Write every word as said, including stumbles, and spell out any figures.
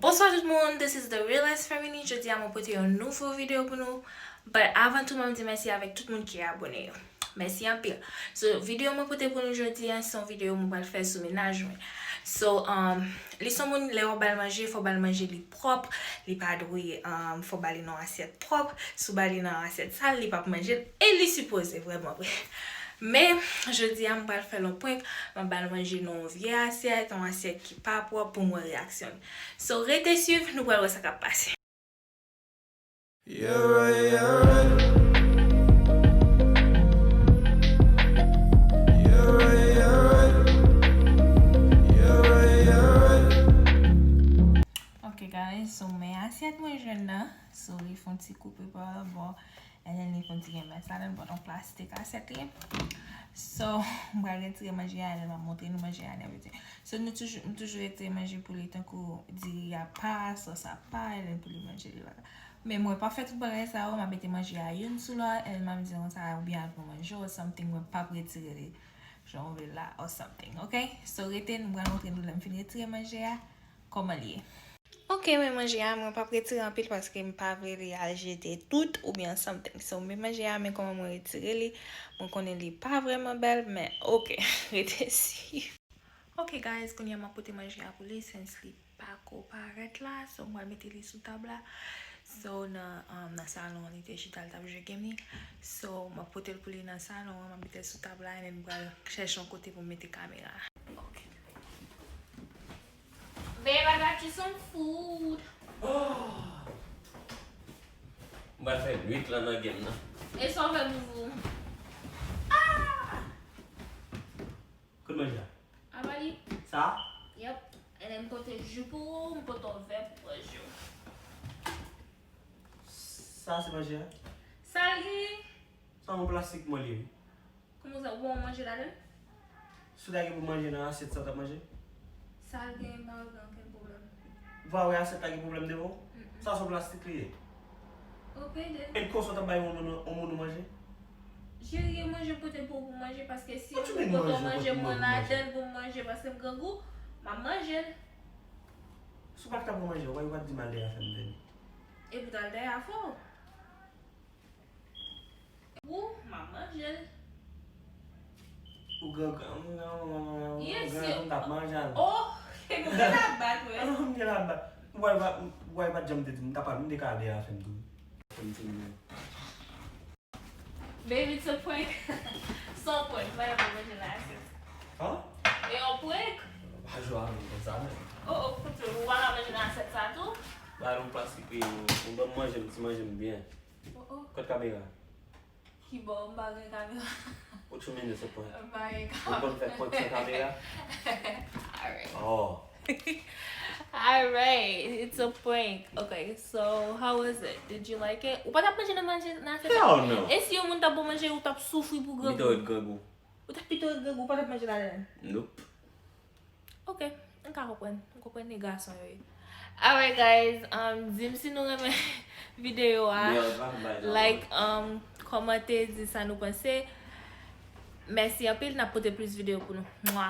Bonsoir tout moun, this is the Realest Family. Jodi a mwen pote yon nouvo videyo pou nou. But avan tou, mwen di mèsi avèk tout moun ki abone yo. Mèsi anpil. So, videyo mwen pote pou nou jodi a, se yon videyo mwen pral fè sou mennaj mwen. So, um, li se yon moun, lè w ba l manje, fò w ba l manje li pwòp, li pa dwe, um, fò w ba li nan yon asyèt pwòp. Si w ba li nan yon asyèt sal, li p ap manje l, e li sipoze vrèman vre. Men, jodi a, m pral fè l yon prank, m ap ba l manje nan yon vye asyèt, yon asyèt ki pa pwòp pou m wè reyaksyon li. So, rete swiv, nou pral wè sa k ap pase. Ok, guys, so men asyèt mwen jwenn nan. So, li fè yon ti koupe pa bò. And then li fè yon ti gen mès ladan, but yon plastik asyèt li ye. So, m pral retire manje a, and then m ap montre nou manje a and everything. So, nou toujou, m toujou retire manje pou li tankou diri a pa, sòs a pa, and then pou li manje li pa. Men mwen pa fè tout bagay sa yo, m ap mete manje a youn sou lòt, and then m ap di konsa oubyen al pran manje or something, mwen p ap retire li jan w vle la or something, ok? So, rete, nou pral montre nou lè m fin retire manje a. Kòman l ye? Ok, men manje a, mwen p ap retire anpil paske m pa vle li al jete tout oubyen something. So, men manje a, men kòman mwen retire li. Mwen konnen li pa vrèman bèl, men ok, rete swiv. Ok, guys, kounye a m ap pote manje a pou li, since li pa ko parèt la. So, m pral mete li sou tab la. So, nan, um, nan salon, li te chita, li t ap jwe game li. So, m ap pote l pou li nan salon an, m ap mete l sou tab la, and then m pral chèche yon kote pou m mete kamera. Ok. Babe, I got you some food. Oh. M pral fè nwit lan nan game nan. E sa w fè pou ou? Ah! Kote manje a? Apa li? Sa? Yep. And then m pote ji pou ou, m pote yon vè pou pran ji w. Sa se manje a? Sa l ye? Sa yon plastik mwen li ye. Kòman sa, ou pa manje ladan l? Si w ta gen pou manje nan asyèt sa, w t ap manje? Sa l gen pa gen okenn pwoblèm. Ou pa wè asyèt la gen pwoblèm devan w? Mm-mm. Sa se yon plastik li ye. Ok, then. E konsa w t ap bay yon moun, yon moun ou manje? Cheri, gen manje m pote pou ou pou manje, paske si yon moun pote yon manje mwen ladan l pou m manje, paske m grangou, m ap manje l. Si w pa t ka pou manje, w pa t di m al dèyè a fè m vini. E pou w t al dèyè a fò. Ou, m ap manje l. Ou gran, gran, gran, gran, gran, yes, gran, m t ap manje l. Oh, nou gen la bat, wè. Ah, m gen la bat. Ou wè, ou wè, ou wè, pa t janm te di m, m t ap, m te ka ale a fè m tou. Fè m ti mwen. Baby, it's a prank. Se yon prank, m pa t ap manje nan asyèt. Hàn? E yon prank. Pa jwe avè m konsa, men. Oh, oh, koute, ou pa ka manje nan asyèt sa tou? Ba nou plastik, wi, ou ban m manje m, ti manje m byen. Oh, oh. Kot kamera? Ki bò? M pa gen kamera. What you mean it's a prank? M pa gen kamera. Ou konn fè prank san kamera? Alright. Oh. Alright, it's a prank. Okay, so how was it? Did you like it? Ou pa t ap manje nan manje nan asyèt sa? Hell no. E si yon moun t ap ba w manje, ou t ap soufri pou grangou? Li te ret grangou. Ou t ap pito ret grangou, ou pa t ap manje ladan l? Nope. Ok, m ka konprann. M konprann e gason yo ye. Alright, guys, um, di m si nou renmen videyo a. Like, um, kòmante, di sa nou panse. Mèsi anpil, n ap pote plis videyo pou nou. Mwa.